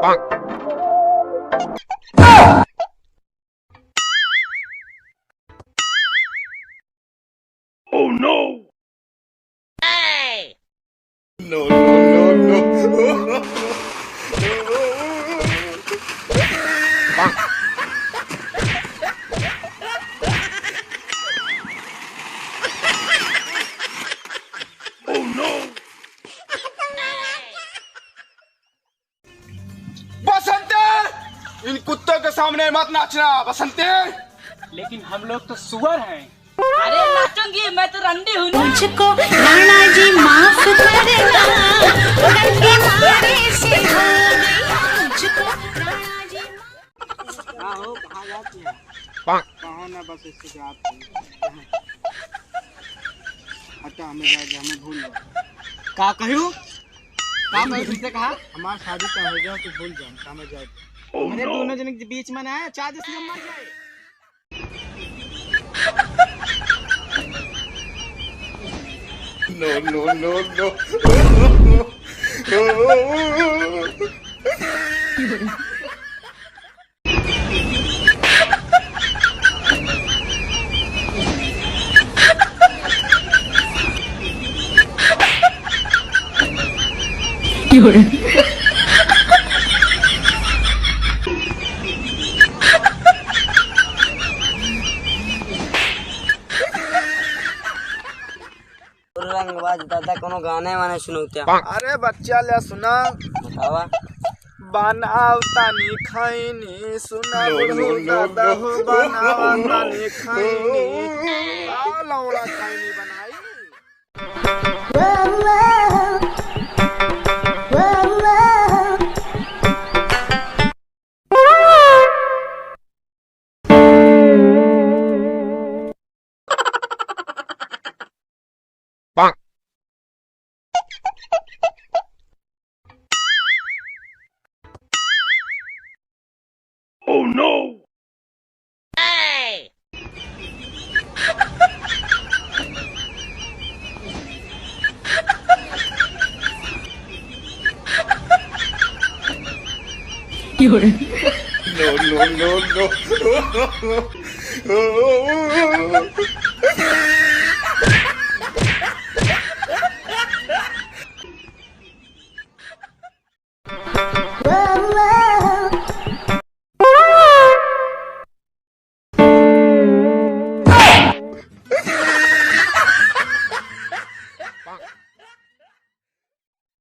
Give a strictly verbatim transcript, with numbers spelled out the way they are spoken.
Oh no! Hey! No, no, no, no. Oh no! बसंती, इन कुत्तों के सामने मत नाचना, बसंती। लेकिन हम लोग तो सुअर हैं। अरे नाचूंगी, मैं तो रंडी हूँ ना। मुझको राणा जी माफ करना, गलती मारे से हो गई। मुझको राणा जी माफ का हो, कहाँ जाती है? कहो ना, बस इससे जात है। हटा, हमें जाए दे, हमें भूल जाओ। का कहियो? का कहियो, फिर से कहा? हमार शादी का हो जाओ, तू भूल जाओ, का हमें जाए दे। अरे, दोनों जने के बीच में ना, चार दस नंबर जाए। No, no, no, no. रंगबाज दादा, कोनो गाने वाने सुनौत्या। अरे बच्चा, ले सुना। बतावा। बनाव तानी खैनी, सुना बुढ़ऊ दादा हो, बनाव तानी खैनी। आ लौड़ा खैनी बनाई। Oh no! Hey! No, no, no, no.